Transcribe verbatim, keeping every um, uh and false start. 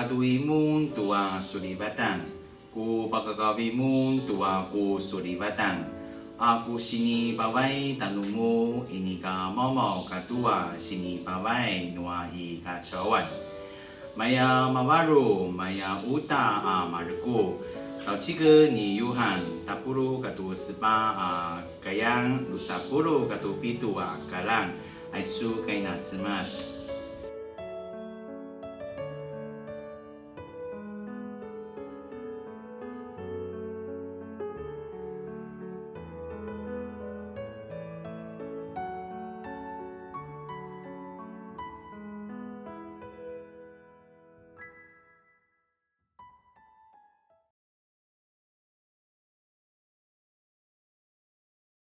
Katuimun tua sulivatan, ku pakakavimun tua ku sulivatan, a ku sinipavai tanumun inika mamaw katua sinipavai nua i kacauan. Maya mavaru, maya uta a mareku, taucikel ni Yuhan, tapuluq katu sepa a kayan, drusa puluq katu pitu a kalan, aicu kai na Cemas.